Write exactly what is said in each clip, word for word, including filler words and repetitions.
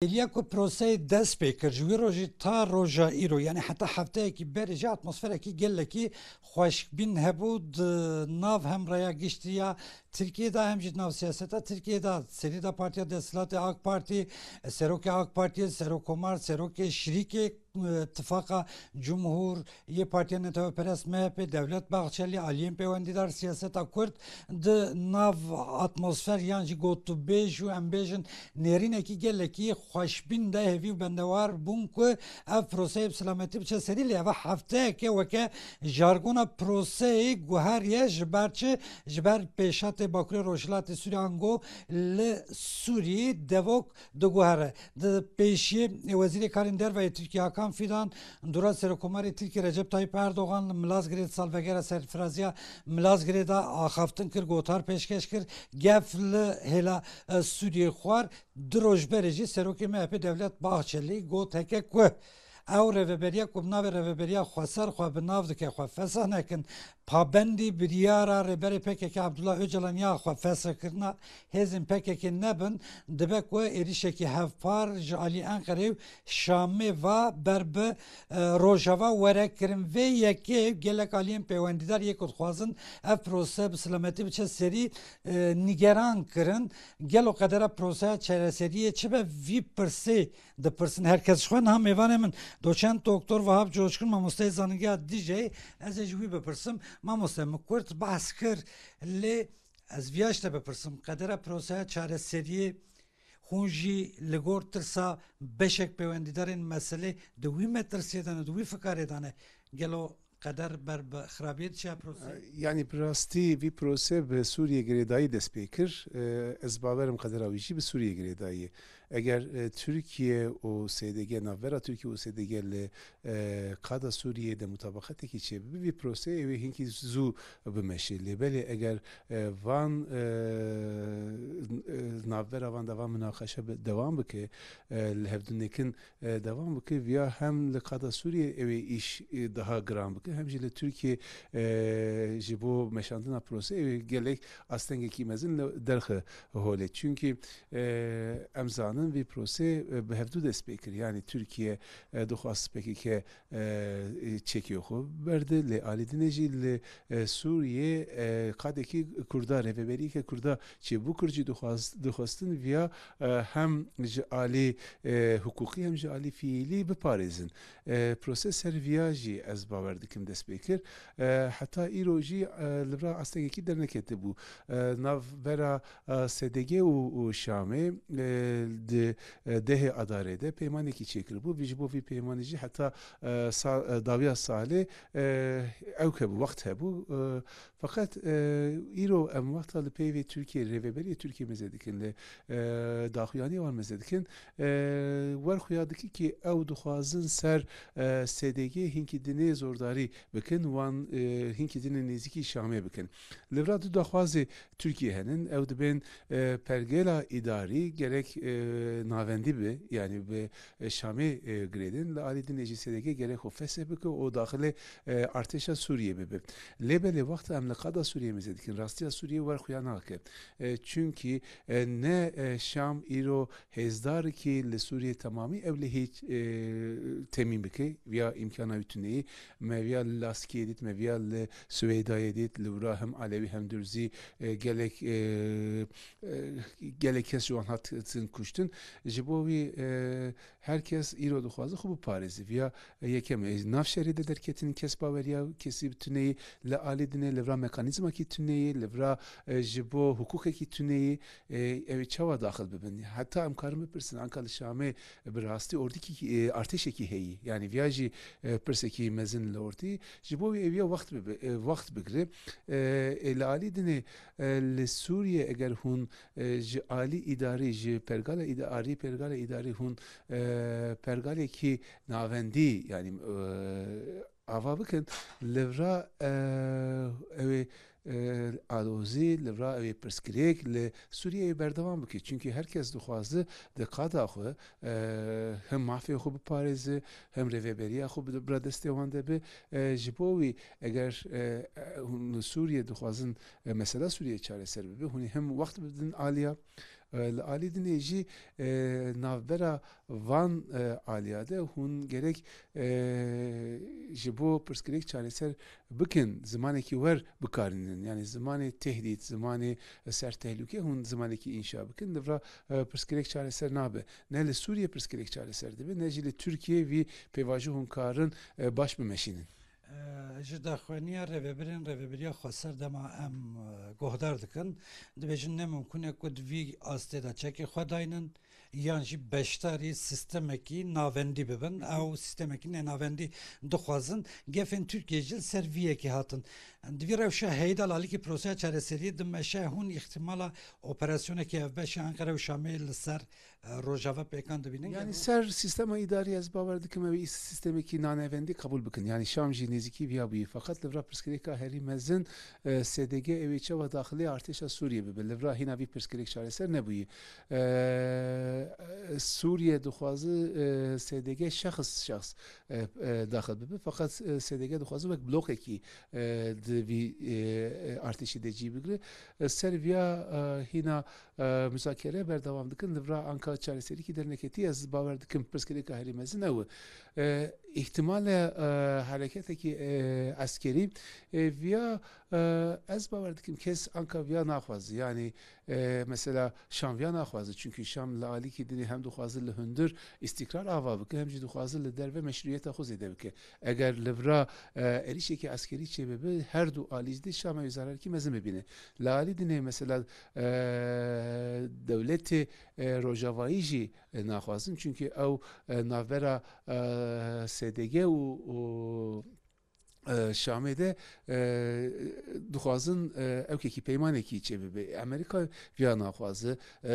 Beriya ku proseyê dest pê kir, ji wî rojî ta roja îro, yanî heta hefteyekî berê jî atmosferekî gelekî xweşkbîn hebû di nav hemraya giştî ya Tirkiyê de hem jî di nav siyaseta Tirkiyê de. Serî de partiya desthilatê AK Partî, serokê AK Partiyê, serokkomar, serokê şirîkê, e, tifaqa cumhur yê Partiya Netewperest M H P, Devlet Bahçelî, aliyên pêwendîdar siyaseta Kurd di nav atmosfer yan jî gotûbêj û em bêjin nêrînekî gelekî xweşbîn de hêvî û bendewar bûn ku ev proseyê bi silametî biçe serî, lê eva hefteyeke weke jargona proseyê guheriye, ji ber çi? Ji ber pêşatê Bakurê Rojhilatê Sûrî ango li Sûrî devok diguhere. Di pêşiyê Wezîrê Karên Derve yê Tirkiyê Hakan Fidan, dûra Serokkomarê Tirkiyê Recep Tayyip Erdogan li Milazgirê di salvegera serfiraziya Milazgirê de axaftin kir, gotar pêşkeş kir, gef li hêla, e, Sûriyê xwar. Du roj berê jî serokê M H P Devlet Bahçelî got heke ku ew rêveberiya ku bi navê Rêveberiya Xweser xwe bi nav dike, xwe fesih nekin, pabendî biryara Rêberê P K K Abdullah Ocalan ya xwe fesihkirina hêzên P K K nebin, dibe ku êrişekî hevpar ji alî Enqerê û Şamê ve ber bi, e, Rojava were kirin. Vê yekê gelek aliyên pêwendîdar yê ku dixwazin ev prose bi silametî biçe serî, e, nîgeran kirin. Gelo qedera proseya çareseriyê çi be, vî pirsê dipirsin. Her kes ji xwe. Niha mêvanê min doçent doktor Vahap Coşkun, mamosteyê Zanîngeha Dîcleyê, ez ê ji wî bipirsim. Mamoste, min kurt behs kir, lê ez viya ji te bipirsim. Qedera proseya çareseriyê, hûn jî li gor tirsa beşek pêwendîdarên meselê di wî metirsiyê de ne, di wî fikarê de ne. Gelo qeder ber bi xirabiyê diçe proseyê? Yanî bi rastî vî prose bi Sûriyê girêdayî dest pê kir. E, ez bawerim qedera wî jî bi Sûriyê girêdayî ye. Eger, e, Tirkiye û S D G, navbera Tirkiye û S D G li, e, qada Sûriyê de mutabaqetekî çêbibe, vî proseyê wê hinkî zû bimeşe. Lê belê eger, e, van, e, e, navbera van de van minaqeşe bi-, dewam bike, e, li hevdûnekin, e, dewam bike, viya hem li qada Sûriyê ew ê îş, e, daha giran bike, hem jî li Tirkiye, e, ji bo meşandina proseyê ew ê gelek astengekî mezin li derxe holê. Çünkî, e, em zanin vî proseyê, e, bi hevdû dest pê kir. Yanî Tirkiye, e, dixwast P K K, e, çekê xwe berde, lê alî dinê jî li, e, Sûriyê, e, qadekî Kurda, rêveberiyeke Kurda çêbû, Kurd jî dixwaz-, dixwestin viya, e, hem ji alî, e, hiqûqî hem ji alî fiîlî biparêzin. E, proses ser viya jî ez bawer dikim dest pê kir. E, heta îro jî, e, li vir astengekî derneketibû. E, navbera, e, S D G û, û Şamê, e, di, e, dehê Adarê de peymanekî çêkiribû. Vî ji bo vî peymanê jî heta, e, sa-, e, dawiya salê, e, ewk hebû, wext hebû. E, feqet, e, îro em wexta li peyvê Tirkiye, rêveberiyê Tirkiye meze dikin, li, e, daxuyaniyê wan meze dikin, e, wer xuya dike ki ew dixwazin ser, e, S D G hinkî dinê zordarî bikin, wan, e, hinkî dinê nêzîkî Şamê bikin. Li vira du daxwazê Tirkiye henin, ew dibên, e, pergela îdarî gerek, e, navendî be, yanî bi, e, Şamê, e, girêdin, li alî dinê jî S D G gerek xwe fesih bike û daxilê, e, artêşa Sûriyê bibe. Lê belê wexta em li qada Sûriyê meze dikin, rastiya Sûriyê wer xuya nake. E, çunkî, e, ne, e, Şam îro hêzdarekî li Sûriyê temamî ew lê hêç, e, temîn bike, viya îmkana wî tuneyî, me viya li Laskiyê dît, me viya li Siweydayê dît, li wira hem Elewî hem Durzî, e, gelek, e, e, gelek kes ji wan hatin kuştin. Ji bo wî, e, her kes îro dixwaze xwe biparêze. Viya, e, yekem e, nav şerê de derketin, kes baweriya kesî bi tuneyî li alî dinê, li vira mekanîzmakî tuneyî, li vira, e, ji bo hiqûqekî tuneyî, e, ew ê çawa daxil bibin? Heta em karin bipirsin, anka li Şamê bi rastî ordîkî, e, artêşekî heyî. Yanî viya jî, e, pirsekî mezin li ortî. Ji bo wî eviya wext bibe, e, wext bigire. E, e, li alî dinê, e, li Sûriyê eger hûn, e, ji alî îdarî, ji pergala îda-, alî pergala îdarî hûn, e, pergalekî navendî, yanî, e, ava bikin, li vira, e, ew ê, e, alozî, li vira ew ê pirsgirêk li Sûriyeyê berdewam bike. Çunkî her kes dixwaze di qada xwe, e, hem mafê xwe biparêze, hem rêveberiya xwe bi, bira destê wan de be. E, ji bo wî eger, e, e, hûn li Sûriyê dixwazin, e, mesela Sûriyê çareser bibe, hûn ê hem wext bidin aliya, E, li alî dinê jî, e, navbera van, e, aliya de hûn gerek, e, ji bo pirsgirêk çareser bikin, zimanekî wer bikarînin. Yani zimanê tehdît, zimanê ser tehlûke hûn zimanekî înşa bikin. Li vira, e, pirsgirêk çareser nabe. Ne li Sûriyê pirsgirêk çareser dibe, ne jî li Tirkiyê vî pêvajo hûn karin, e, baş bimeşînin. E, ji daxuyaniya rêvebirên Rêveberiya Xweser dema em, e, guhdar dikin, dibêjin ne mimkûn e ku di vî astê de çekê xwe daynin, yan jî beşdarî sîstemekî navendî bibin. Ew sîstemekî nênavendî dixwazin. Gefên Tirkiyê jî li ser vî yekê hatin. Di vî rewşa heyî de li alîkî proseya çareseriyê dimeşe, hûn îhtimala operasyonekî hevbeşa Enqere û Şamê li ser, e, Rojava pêkan dibînin? Yani gelo? Ser sîstema îdarî ez bawer dikim ew ê sîstemekî nanevendî qebûl bikin. Yani Şam jî nêzîkî viya bûyî. Feqet li vira pirsgirêka herî mezin, e, S D G ew ê çawa daxilê artêşa Sûriyê bibe. Li vira hîna vî pirsgirêk çareser nebûyî. E, Sûriye dixwaze, e, S D G şexs şexs, e, e, daxil bibe. Feqet, e, S D G dixwaze wek blokekî, e, di vî, e, e, artêşî de cî bigire. E, ser viya, e, hîna, e, muzakere berdewam dikin. Li vira anka çareserîkî derneketî ez bawer dikim pirsgirêka herî mezin ew e. E, îhtimale, e, hereketekî, e, eskerî, e, viya, e, ez bawer dikim kes anka viya naxwaze. Yani, e, mesela Şam viya naxwaze. Çünkü Şam li alîkî dinê hem dixwaze li hundir îstîkrar ava bike, hem jî dixwaze li derve meşrûyeta xwe zêde bike. Eger li vira, e, êrîşekî eskerî çêbibe, her du alî jî dê Şamê wî zerarkî mezin bibîne. Li alî dinê mesela, e, dewletê, e, rojavayî jî, e, naxwazin. Çünkü ew, e, navbera, e, S D G û, û, e, Şamê de, e, dixwazin, e, ewkekî peymanekî çêbibe. Amerîka viya naxwaze, e,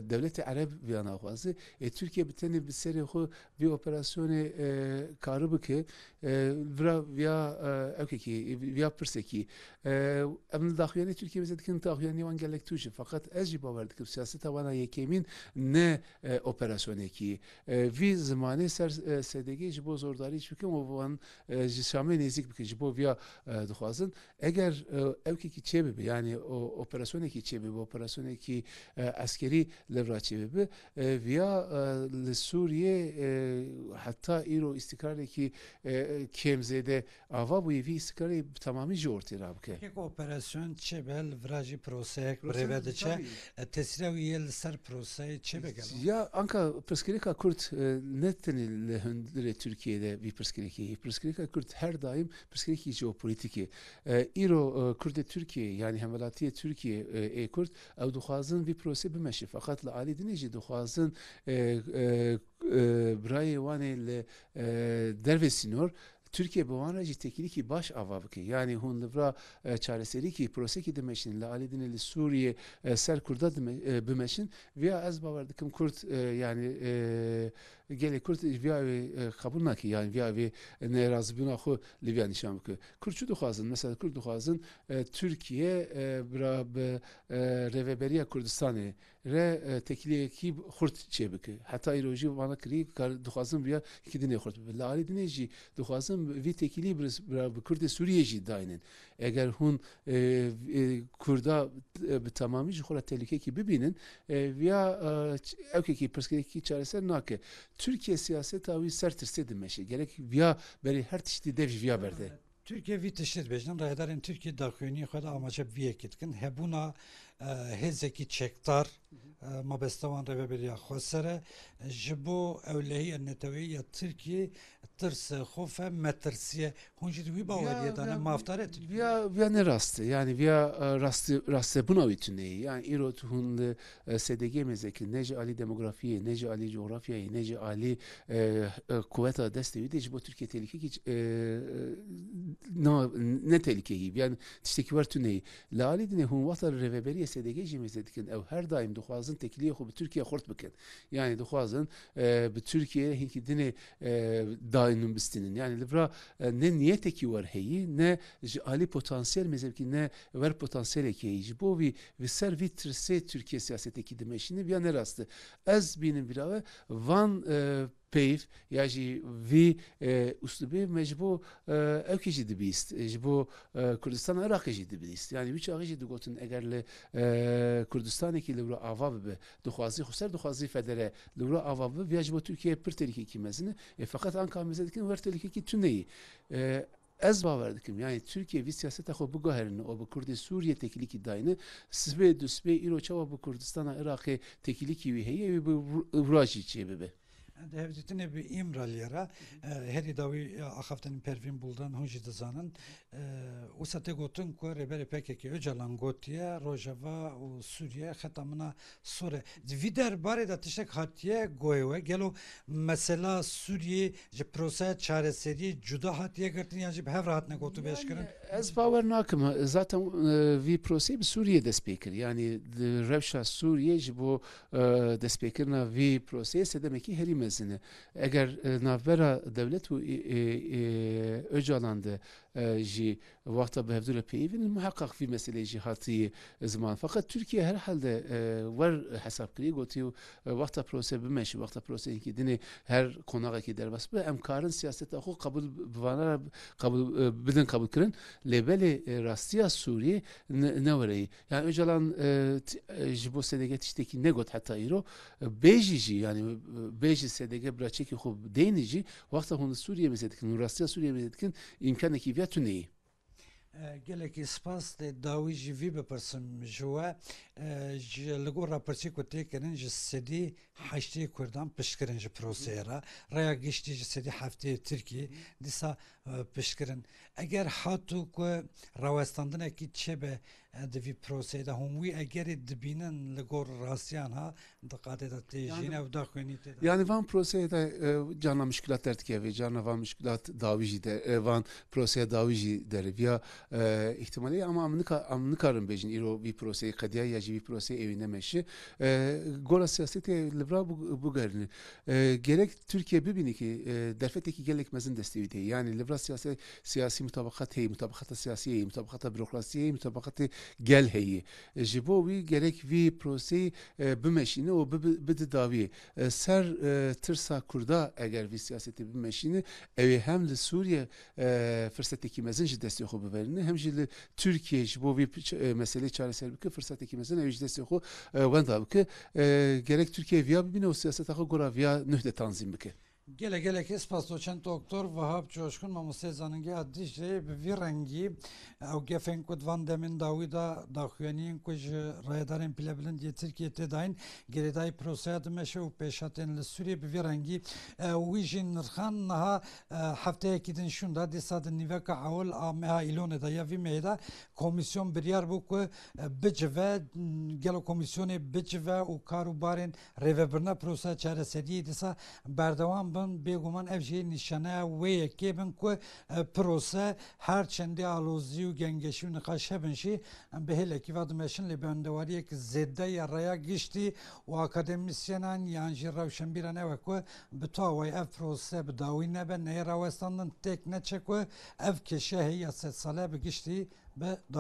dewletê Ereb viya naxwaze. E, Tirkiye bi tenê bi serê xwe vî operasyonê, e, kari bike, e, vira viya, e, ewkekî, viya pirsekî. E, em li daxuyanê Tirkiye bize dikin daxuyanê wan gelek tûj e. Feqet ez jî bawer dikim siyaseta wana yekemîn ne, e, operasyonekî. E, vî zimanê ser, e, S D G ji bo zordarî çi bikin û wan, e, ji Şamê nêzîk bikin. Ji bo viya, e, dixwazin. Eger, e, ewkekî çêbibe, yani o operasyonekî çêbibe, operasyonekî, e, eskerî li vira çêbibe, e, viya, e, li Sûriyê, e, heta îro îstîkrarekî, e, kêm zêde ava bûye, vî îstîkrarê bi temamî jî ortê rabike. Kek operasyon çêbe, li vira jî proseyek bi rêve diçe. E, tesîra wî yê li ser proseyê çêbe gelo? Ya anka pirsgirêka Kurd, e, ne tenê li hundirê Tirkiyê de vî pirsgirêkê ye. Pirsgirêka Kurd her daim pirsgirêkî jeopolitîk e. E, îro, e, Kurdê Tirkiyê, yani hemwelatiyê Tirkiyê, e, ê Kurd, ew dixwazin vî prosê bimeşin. Feqet li alî dinê jî dixwazin, e, e, e, birayê wan ê li, e, dervê sînor, Tirkiye bi wan re jî têkilîkî baş ava bike. Yani hûn li vira, e, çareserîkî, prosekî dimeşin, li alî dinê li Sûriyê, e, ser Kurda dime-, e, bimeşin. Viya ez bawer dikim Kurd, e, yani, e, gelê Kurd viya wê, e, qebûl nake. Yani viya wê nerazîbûna xwe li viya nîşan bike. Kurd çi dixwazin? Mesela Kurd dixwazin, e, Tirkiye, e, bira bi, e, Rêveberiya Kurdistanê re, e, têkiliyekî xurt çêbike. Heta îro jî vana kirî kar dixwazin viya yekî dinê xurt bibe. Li alî dinê jî dixwazin vî têkilî bi, bi, bi Kurdê Sûriyê jî daynin. Eger hûn, e, e, Kurda, e, bi temamî ji xwe re tehlûkeyekî bibînin, e, viya, e, ç-, ewkekî pirsgirêkî çareser nake. Tirkiye siyaseta wî ser tirsê dimeşe. Gerek viya berê her tiştî dev ji viya berde. Tirkiye vî tiştî dibêjin, rayedarên Tirkiye daxuyaniyê xwe de amaje bi vî yekê dikin. Hebûna, e, hêzekî çekdar, e, mabesta wan Rêveberiya Xweser e, ji bo ewlehiya neteweyî ya Tirkiye tirse, xof e, metirsiye. Hûn jî di wî baweriyê de ne, mafdar e Tirkiye? Viya, viya ne rast e. Yani viya, e, rastî-, rastebûna wî tune ye. Yani îro tu hûn li, e, S D G mêze ki ne ji alî demografiyê, ne ji alî cografyayê, ne ji alî, e, e, kuveta destê wî de ji bo Tirkiye tehlîkekî, e, e, na-, ne tehlîkeyî, yani tiştekî wer tune ye. Li alî dinê hûn wexta li rêveberiyê S D G jî mêze dikin, ew her daîm dixwazin têkiliyê xwe bi Tirkiye xurt bikin. Yani dixwazin, e, bi Tirkiye hinkî dinê, e, daînûn bistînin. Yani li vira, e, ne niyetekî wer heyî, ne ji alî potansiyel mêze bikî, ne wer potansiyelekî heyî. Ji bo vî, vî ser vî tirsê Tirkiye siyasetekî dimeşîne, viya ne rast e. Ez bînim vîra we, van, e, peyv ya jî vî, e, uslubê me ji bo, e, ewkê jî dibîst, e, ji bo, e, Kurdistana Iraqê jî dibîst. Yanî wî çaxê jî digotin, eger li, e, Kurdistanekî li wira ava bibe, dixwazî xweser, dixwazî federe li wira ava bibe, viya ji bo Tirkiye pir tehlîkekî mezin e. E, feqet anka em mêze dikin wer tehlîkekî tune ye. E, ez bawer dikim, yanî Tirkiye vî siyaseta xwe biguherîne û bi Kurdê Sûriyê têkilîkî dayne, sibê du sibê îro çawa bi Kurdistana Iraqê têkilîkî wî heye, wî bi wira jî çêbibe. Di hevdîtinê bi Îmraliyê re, e, herî dawî, e, axaftinên Pervîn Buldan hûn jî dizanin. E, wisa tê gotin ku Rêberê P K K Ocalan gotiye Rojava û Sûriye xeta min a sor e. Di vî derbarê de tiştek hatiye goyê we? Gelo mesela Sûriyê ji proseya çareseriyê cuda hatiye girtin yan jî bi hev re hatine gotûbêjkirin? Ez bawer nakim. Zaten, e, vî proseyê bi Sûriyê dest pê kir. Yanî di rewşa Sûriyê ji bo, e, destpêkirina vî proseyê sedemekî herî mezin e. Eger, e, navbera dewlet û, e, e, e, Ocalan de, e, jî wexta bi hevdû re peyivînin, muheqeq vî meseleyê jî hatiye ziman. Feqet Tirkiye herhalde, e, wer hesab kiriye, gotiye, e, wexta proseyê bimeşî, wexta proseyekî dinê her qonaxekî derbas bibe, em karin siyaseta xwe qebûl bi vana re qebûl, e, bidin qebûlkirin. Lê belê, e, rastiya Sûriyê ne, ne were yî. Yani Ocalan, e, t-, e, ji bo S D G tiştekî negot heta îro. E, bêjî jî, yani, e, bêjî S D G biraçekî xwe deynî jî, wexta hûn li Sûriyê mêze dikin, hûn rastiya Sûriyê mêze dikin, îmkanekî viya tune ye. E, gelekî spas, dê dawî jî vî bipirsim ji we. E, ji, li gor rapirsî ku tê kirin, ji sedî heştê Kurdan piştkirin ji proseyê re. Raya giştî ji sedî heftê Tirkî dîsa, e, piştkirin. Eger hatu ku rawestandinekî çêbe, e, di vî proseyê de hûn wî egerê dibînin li gor rastiyan ha, di qadê de tê jîn ew daxuyanî tê de. Yani van proseyê de, e, carna muşkilat derdikeve, carna van muşkilat dawî jî de, e, van proseya dawî jî deriviya, e, îhtimalê, ama em nika-, em nikarin bêjin îro vî proseyê qediya ya jî vî proseyê ewî nemeşi. E, gora siyasetê li vira bu-, bugerîne. E, gerek Tirkiye bibîne ki, e, derfetekî gelek mezin destê wî de ye. Yani li vira siyase-, siyasî mutabaqat heye, mutabaqata siyasî heye, mutabaqata bürokrasiyê heye, mutabaqatê gel heye. E, ji bo wî gerek vî proseyê, e, bimeşîne û bibi-, bide dawiyê. E, ser, e, tirsa Kurda eger vî siyasetê bimeşîne, ew ê hem li Sûriye, e, firsetekî mezin ji destê xwe biverîne, hem jî li Tirkiye ji bo vî ç-, e, meselê çareser bike, firsetekî mezin ew ê ji destê xwe, e, wenda bike. E, gerek Tirkiye viya bibîne û siyaseta xwe gora viya nuh de tanzîm bike. Gelek gelekî spas doçent doktor Vahap Coşkun, mamosteyê zanîngeha Dîcleyê, bi vî rengî ew gefên ku di van demên dawî de daxuyaniyên ku ji rayedarên pilebilind yê Tirkiyê tê dayîn, girêdayî proseya dimeşe û pêşhatên li Sûriyê bi vî rengî, e, wî jî nirxan niha, e, hefteyekî din şûnda, dîsa di nîveka ewil a meha Îlonê de ya vî mehê de komîsyon biryar bû ku, e, bicive, gelo komîsyonê bicive û kar û barên rêvebirina proseya çareseriyê dîsa berdewam bin, bêguman ev jî nîşaneya wê yekê bin ku, e, prose her çendê alozî û gengeşî û niqaş hebin jî, em bi hêlekî va dimeşin, lê bendewariyek zêde ya raya giştî û akademîsyenan yan jî rewşenbîran ew e ku bi tu awayî ev prose bi dawî nebe, neyê rawestandin, têk neçe ku ev kêşe heye ya sedsale bi giştî bi